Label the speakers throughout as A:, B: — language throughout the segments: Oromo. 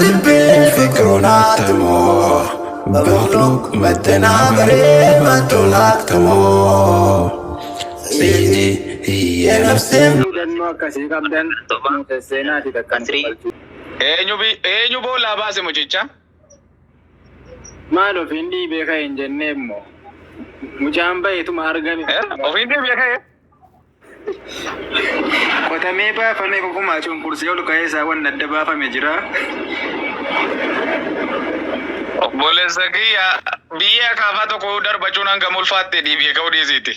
A: በልቤ ፍቅሩን አትሞ በመክሉቅ መደናበሬ መጥቶ ላክትሞ ሰይዲ የነፍሴም
B: Hudhannoo akkasii qabdan nuuf seenaati takka nu galchu.
C: Eenyu eenyu boollaa baase mucicha?
B: Maal ofiin dhiibee ka'e hin jennee immoo mucaan baheetuma argame.
C: Eh? Ofiin deebi'ee ka'e?
B: Qotamee baafame kokumaa cunqursee ol ka'ee isaa wanni adda baafame jira.
C: Obboleessa kiyya, biyya akaafaa tokko darbachuun hangam ulfaatte dhiibee ka'uu dhiisiiti.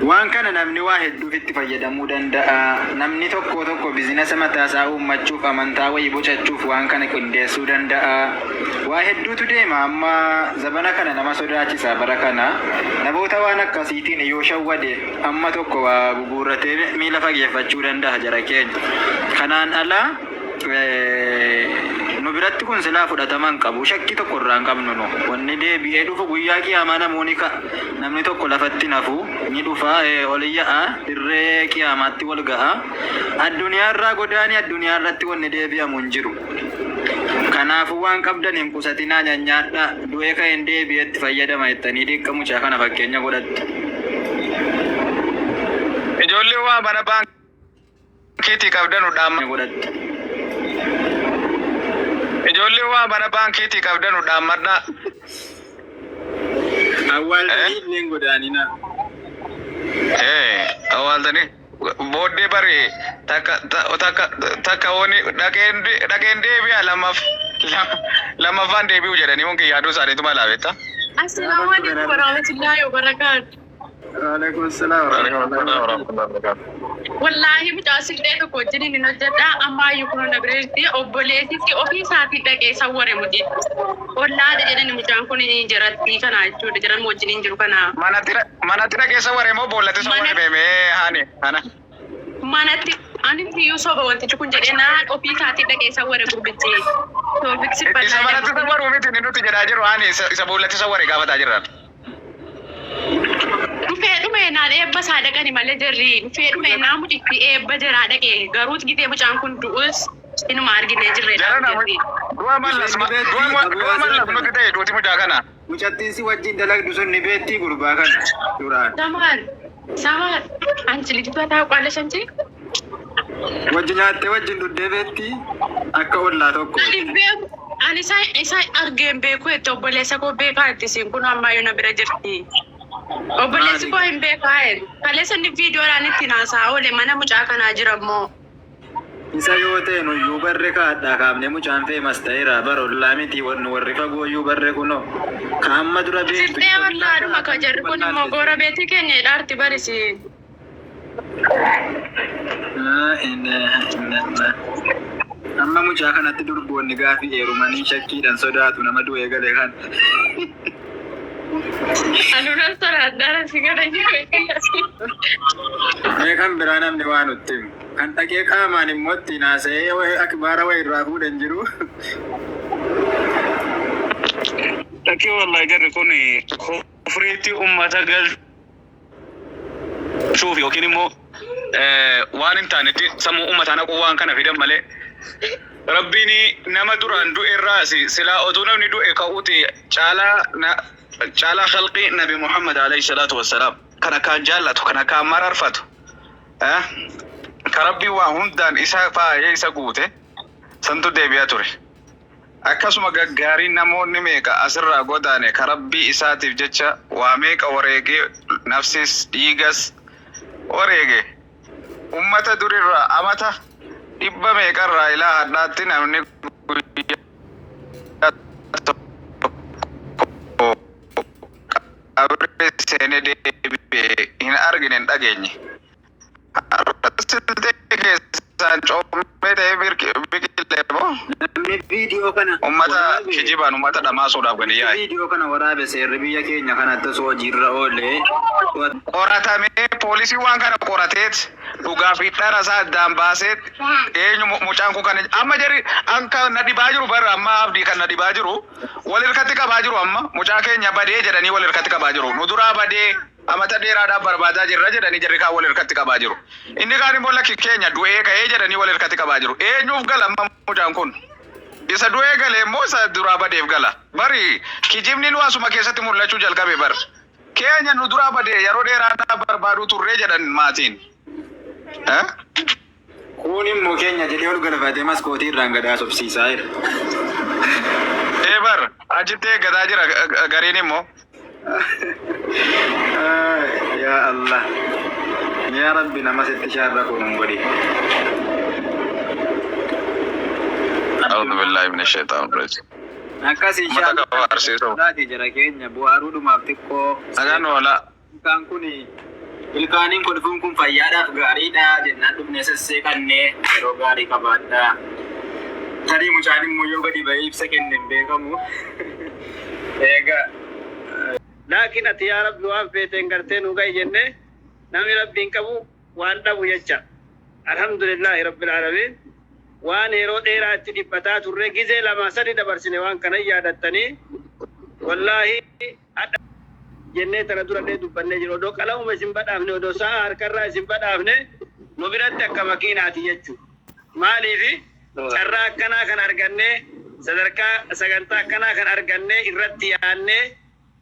B: Waan kana namni waa hedduuf itti fayyadamuu danda'a. Namni tokko tokko bizinasa mataasaa uummachuuf, amantaa wayii bocachuuf waan kana qindeessuu danda'a. Waa hedduutu deema amma zabana kana nama sodaachisa bara kana. Namoota waan akkasiitiin yoo shawwade amma tokko waa guguurratee miila fageeffachuu danda'a jara keenya. Kanaan ala Nu biratti kun silaa fudhatama hin qabu. Shakkii tokko irraa hin qabnu nu. Wanni deebi'ee dhufu guyyaa qiyaamaa namuu ni ka'a. Namni tokko lafatti hin hafu. Ni dhufa, ol ya'a, dirree qiyaamaatti wal ga'a. Adduniyaa irraa godaani adduniyaa irratti wanni deebi'amu hin jiru. Kanaafuu waan qabdan hin qusatinaa nyanyaadhaa. Du'ee ka'een deebi'ee itti fayyadama jettanii diqqa mucaa kana fakkeenya godhattu.
C: Ijoollee waa mana baankiitii qabdanu dhaamma.
B: Godhattu.
C: Ijoollee waa mana baankiitii qabdanu dhaammadhaa.
B: Awwaaltanii illee hin godaaninaa.
C: Ee, awwaaltanii booddee bari takka takka takka woni dhaqeen dhaqeen deebi'a lammaffaan deebi'u jedhanii hundi yaaduu isaaniitu malaa beektaa.
D: Assalaamu alaikum warahmatullahi wabarakatuh.
B: Waalaikum salaam warahmatullahi wabarakatuh.
D: Wallaahi mucaa silxee tokko wajjin hin hojjedha. Ammaa iyyuu kun na bira jirti. Obboleessichi ofii isaatii dhaqee sawware mucichi. Ollaadha jedhani mucaan kun jarattii kana jechuudha. Jaran wajjin hin jiru kana.
C: Manatti dhaqee sawware moo boollatti sawware
D: Mana
C: beemee haani ana.
D: Manatti ani iyyuu soba wantichi kun jedhee naan ofii isaatii dhaqee sawware gurbichi. Toofiksi
C: Isa
D: bal'aa
C: manatti
D: jedhama kun.
C: sawwaru miti inni nuti jedhaa jiru haani isa boollatti sawware gaafataa jirra.
D: Dhufee dhumee naan eebba isaa dhaqani malee jarri dhufee dhumee naa mucichi eebba jaraa dhaqe garuu gitee mucaan kun du'us inuma arginee jirreedha
C: Jarana
D: jarri.
C: Du'a mallas
B: Isheen ni beekti
C: du'a
B: Abu
C: du'a
B: Yaasir
C: mallas
B: kana.
C: nuti ta'e duuti mucaa kana.
B: Mucattiin si wajjin dalagdu sun ni beektii gurbaa kana duraan.
D: Samaar Samaar አንቺ ልጅቷ ታውቋለሽ አንቺ
B: Wajji nyaattee wajjin dhuddee beektii akka ollaa tokkooti.
D: Ani beeku ani isa isa argeen beeku itti obboleessa koo beekaa itti siin kun ammayyuu na bira jirti. Obboleessi
B: Maali?
D: koo hin beekaa jedhu. Kaleessa inni viidiyoodhaan ittiin haasa'aa oole mana mucaa kanaa jira immoo.
B: Isa yoo ta'e nuyyuu barre kaadhaa kaafnee mucaan feemas ta'eera bara ollaa miti nu warri fagooyyuu barre kunoo. Ka amma dura beektu
D: Silxee
B: ollaa
D: ollaadhuma ka
B: kaafnee
D: jarri kun immoo
B: wallaalte.
D: goora beetii keenya jedhaarti barisi.
B: Laa ilaaha illallah. Amma mucaa kanatti durboonni gaafii heerumanii shakkiidhaan sodaatu nama du'ee gale kan.
D: Anuran soraadhaara si gara jiru.
B: Mee kan biraa namni waa nutti himu. Kan dhaqee qaamaan immoo ittiin haasa'ee wayi akbaara wayi irraa fuudhan jiru.
C: Dhaqee wallahi jarri kun kufriitti ummata galchuuf yookiin immoo waan hin taanetti sammuu ummataa naquu waan kana fidan malee Rabbiin nama duraan du'e irraas silaa otuu namni du'e ka'uuti caalaa na caalaa khalqii Nabi Muhammad alayhi salaatu wassalaam kan akkaan jaallatu kan akkaan mararfatu ka Rabbiin waa hundaan isa faayee isa guute santu deebi'aa ture. Akkasuma gaggaariin namoonni meeqa asirraa godaane ka Rabbii isaatiif jecha waa meeqa wareegee nafsis dhiigas wareege ummata durirraa amata dhibba meeqarraa ilaa hadhaatti namni guyyaa tokko qabrii seenee deebi'e hin argine hin dhageenye. Har'a silxee keessaan coommee ta'ee biqilee moo
B: Namni viidiyoo kana
C: ummata
B: waraabe
C: kijibaan ummata dhamaasuudhaaf gadi
B: namichi
C: yaa'e.
B: viidiyoo kana waraabe seerri biyya keenya kanatti osoo hojiirra oolee
C: Qoratamee poolisiin waan kana qorateet dhugaa fi dhara isaa addaan baaseet eenyu mucaan kun kan amma jarri an kan na dhibaa jiru bara amma abdii kan na dhibaa jiru wal hirkatti qabaa jiru amma mucaa keenya badee jedhanii wal hirkatti qabaa jiru nu duraa badee amata dheeraadhaaf barbaadaa jirra jedhanii jarri kaan wal hirkatti qabaa jiru. Inni kaan immoo lakki keenya du'ee ka'ee jedhanii wal hirkatti qabaa jiru. Eenyuuf gala amma mucaan kun? Isa du'ee gale immoo isa duraa badeef gala. Bari kijibni nu asuma keessatti mul'achuu jalqabe bar. Keenya nu duraa bade yeroo dheeraa barbaaduu turree jedhan maatiin. Eh?
B: Kun immoo keenya jedhee ol galfatee maskootii irraan gad haasofsiisaa jira.
C: Ee bar achitti eeggataa jira gariin immoo.
B: Yaa Allah. Yaa Rabbi, nama sitti shaarra kun hin godhi.
C: أعوذ بالله من الشيطان الرجيم.
B: Akkas.
C: Uummata qaba barsiisuu.
B: Laati jara keenya bu'aaruudhumaaf xiqqoo.
C: Nagaan oola.
B: Ilkaan kun, ilkaaniin kolfuun kun fayyaadhaaf gaariidha jennaan dhufnee sesseeqannee yeroo gaarii qabaadha. Tarii mucaan immoo yoo gadi ba'ee ibsa kenne hin beekamu. Egaa.
E: Laakiin ati yaa Rabbi waan feeteen gartee nu ga'i jenne, namni Rabbiin qabu waan dhabu jecha. الحمد لله رب العالمين. Waan yeroo dheeraa itti dhiphataa turre, gizee lama sadi dabarsine, waan kana yaadattanii wallaahi hadha jennee tana durallee dubbannee jiru. Odoo qalamuma isin badhaafne, odoo sa'a harkarraa isin badhaafne, nu biratti akka makiinaati jechuudha. Maaliifi, carraa akkanaa kan argannee, sadarkaa sagantaa akkanaa kan argannee, irratti yaannee,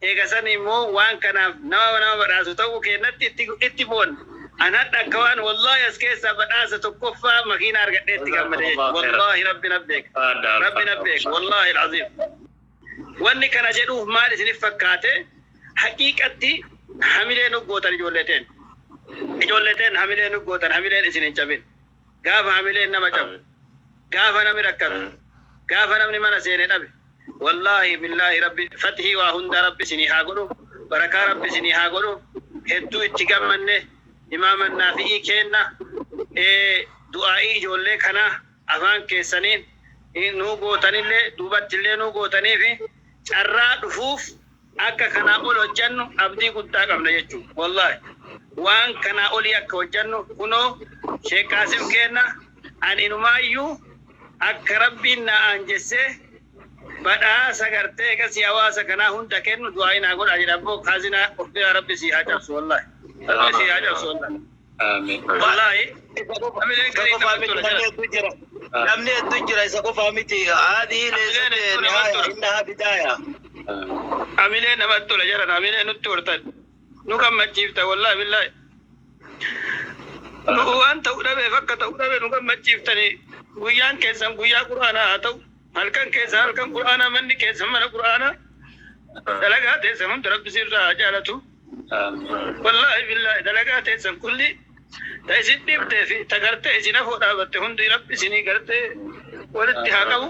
E: eegasan immoo waan kanaaf nama badhaasu ta'uu kennatti itti boonna. An hadha akka waan wallaahi as keessaa badhaasa tokkoffaa makiina argadheetti gammade jechuudha. Wallaahi Rabbi na beeka. Rabbi na beeka. والله العظيم. Wanni kana jedhuuf maal isinif fakkaate? Haqiiqatti hamilee nu gootan ijoolleteen. Ijoolleteen hamilee nu gootan, hamileen isin hin cabin. Gaafa hamileen nama cabu, gaafa namni rakkatu, gaafa namni mana seene dhabe, wallaahi billaahi Rabbi fathii waa hunda Rabbi isinii haa godhu, barakaa Rabbi isinii haa godhu. Hedduu itti gammanne. Imaaman Naafi'ii kenna, du'aa'ii ijoollee kanaa afaan keessaniin nuu gootanillee, duubattillee nuu gootaniifi carraa dhufuuf akka kanaa ol hojjannu abdii guddaa qabna jechuudha. Wallaahi waan kanaa olii akka hojjannu kunoo Sheek Qaasim kenna, ani inumaayyuu akka Rabbiin na aanjessee badhaasa gartee egasii hawaasa kanaa hunda kennu du'aa naa godhaa jedha. Abboo kaazinaa of biraa Rabbi sii haa cabsu, wallaahi. Rabbi sii haa cabsu, wallaahi. Wallaahi. Hamileen
F: Isa
E: garii
F: qofaa
E: namatti
F: miti,
E: tola
F: namni
E: jala.
F: hedduu jira. Namni hedduu jira, isa qofaa miti. هذه ليست
E: Hamileen hedduu namatti
F: نهاية
E: tola.
F: إنها بداية.
E: Hamilee namatti tola jaran, hamilee nutti hortan. Nu gammachiifta, wallaahi billaahi. Nu waan ta'u dhabeef akka ta'u dhabe nu gammachiiftanii. Guyyaan keessan guyyaa Qur'aanaa haa ta'u. Halkan keessan halkan Qur'aanaa, manni keessan mana Qur'aanaa. Dalagaa teessan hunda Rabbi sirraa haa jaalatu. Wallaahi billaahi dalagaa teessan kulli ta isin dhibdee fi ta gartee isin afoo dhaabatte hundi Rabbi isinii gartee walitti haa qabu.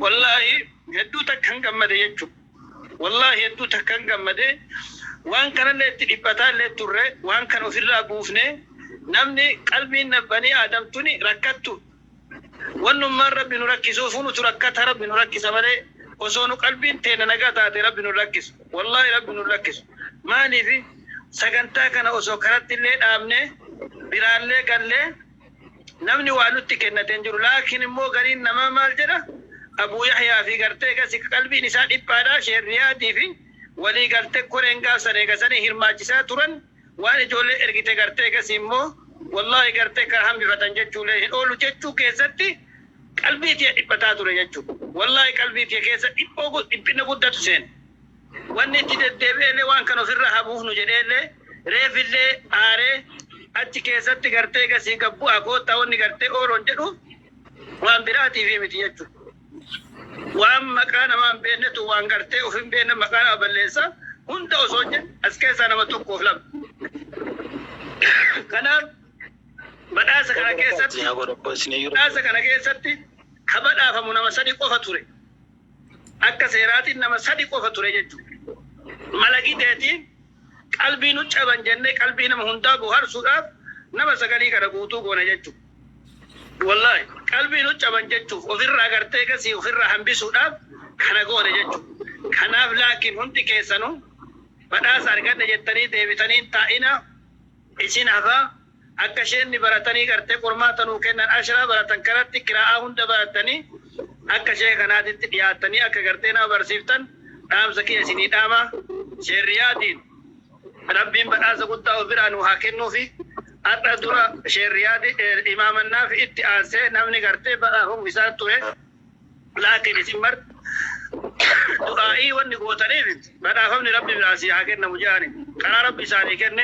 E: Wallaahi hedduu takkan gammade jechuudha. Wallaahi hedduu takkan gammade. Waan kanallee itti dhiphataa illee turre, waan kana ofirraa buufne. Namni qalbiin nabbanii aadamtuni rakkattu. Wannummaan Rabbi nu rakkisuuf nutu rakkata, Rabbi nu rakkisa malee osoo nu qalbiin teena nagaa taate Rabbi nu rakkisu. Wallaahi Rabbi nu rakkisu. Maaliif, sagantaa kana osoo karatti illee dhaabne, biraallee gallee, namni waa nutti kennate hin jiru. Laakiin immoo gariin namaa maal jedha? Abuu Yahyaa fi gartee gasi qalbiin isaa dhiphaadha. Sheerriyaatii fi walii galtee koreen gaafsan eegasanii hirmaachisaa turan, waan ijoollee ergite gartee gasi immoo wallaahi gartee kan hambifatan jechuullee hin oolu jechuu keessatti qalbii tiyya dhiphataa ture jechuudha. Wallaahi qalbii tiyya keessa dhiphoo dhiphina guddatu seene. Wanni itti deddeebi'ellee waan kana ofirra habuufnu jedheellee, reefillee aaree achi keessatti gartee gasii gabbu'aa koottaa, wanni gartee ooroon jedhu waan biraatiif miti jechuudha. Waan maqaa namaa hin beeknetu, waan gartee of hin beekne maqaa nama balleessa hunda osoo hin jenne as keessaa nama tokkoof lama. Kanaaf badhaasa kana keessatti ka badhaafamu nama sadi qofa ture. Akka seeraatiin nama sadi qofa ture jechuudha. Malakiteetiin qalbii nu caban jennee qalbii nama hundaa bohaarsuudhaaf nama sagalii kana guutuu goona jechuudha. Wallaahi qalbii nu caban jechuuf, ofirraa gartee gasii ofirraa hambisuudhaaf kana goone jechuudha. Kanaaf laakiin hundi keessanuu badhaasa arganne jettanii deebitanii hin taa'ina, isin hafaa. Akka isheen baratanii gartee qormaata nuu kennan, ashiraa baratan kanatti qiraa'aa hunda baratanii akka ishee kanaatitti dhiyaatanii akka gartee nama barsiiftan dhaamsa kiyya isinii dhaama. Sheerriyaatiin Rabbiin badhaasa guddaa of biraa nuu haa kennuufi. Har'a dura sheerriyaati imaamannaa fi itti aansee namni gartee badhaafamu isaan ture. Laakiin isin mar du'aa'ii wanni gootaniif badhaafamni Rabbi biraa sii haa kennamu jedhani. Karaa Rabbi isaanii kenne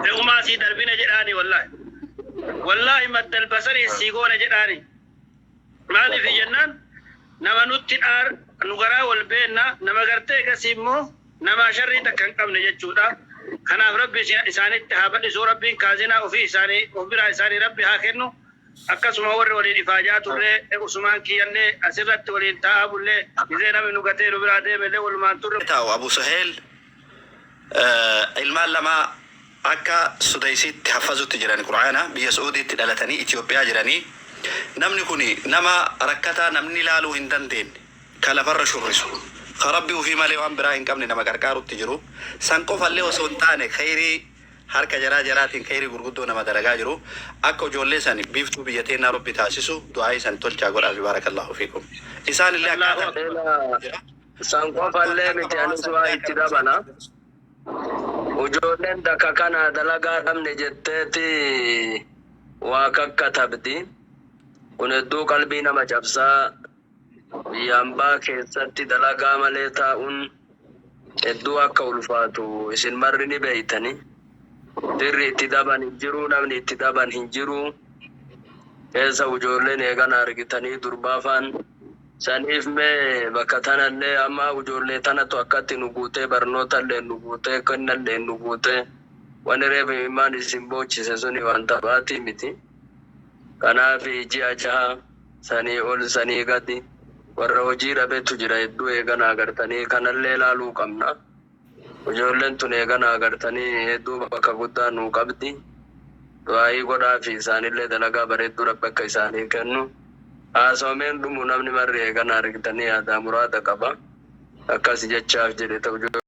E: fe'umaa sii darbine jedhaani wallaahi. Wallaahi maddal basarii sii goone jedhaani. Maaliif jennaan nama nutti dhaar nu garaa wal beenna, nama gartee gasii immoo nama sharrii takka hin qabne jechuudha. Kanaaf Rabbi isaanitti haa badhisuu, Rabbiin kaazinaa ofii isaanii of biraa isaanii Rabbi haa kennu. Akkasuma warri waliin ifaajaa turre, Usmaan kiyyallee asirratti waliin taa'aa bullee, gizee namni nu gatee nu biraa deemellee walumaan turre.
G: Taa'u Abu Suheel ilmaan lama akka Sudaysiitti haffazutti jiran, Qur'aana biyya Su'uudiitti dhalatanii Itoophiyaa jiranii. Namni kun nama rakkataa namni laaluu hin dandeenye, ka lafarra shurrisu, ka Rabbi ufii malee waan biraa hin qabne nama qarqaarutti jiru. San qofallee osoo hin taane khayrii harka jaraa jaraatiin khayrii gurguddoo nama dalagaa jiru. Akka ijoollee san biiftuu biyya teennaa Rabbi taasisu du'aa'ii san tolchaa godhaa fi baarakallahu fiikum. Isaan illee
E: Allahu
G: akkaataa
F: Ela
G: jira.
F: san qofallee miti, anis waa itti dabala. Ijoolleen takka kana dalagaa dhabne jetteeti waa kakkatabdi. Kun hedduu qalbii nama cabsaa. Biyya ambaa keessatti dalagaa malee taa'uun hedduu akka ulfaatu isin marri ni beeytani. Firri itti daban hin jiru, namni itti daban hin jiru. Keessa ijoolleen eegana argitanii durbaafaan saniif mee bakka tanallee amma ijoollee tanatu akkatti nu guutee, barnootallee nu guutee, kennallee nu guutee, wani reefu imimmaan isin boochise suni waan taphaatii miti. Kanaaf ji'a 6 sanii ol sanii gadi warra hojii dhabetu jira hedduu eegana agartanii, kanallee ilaaluu qabna. Ijoolleen tun eegana agartanii hedduu bakka guddaa nuu qabdi. Du'aayii godhaa fi isaanillee dalagaa bareedduu Rabbi akka isaanii kennu. Haasawameen dhumu, namni marri eegana argitanii yaadaa muraada qaba. Akkas jechaaf jedhe ta'u.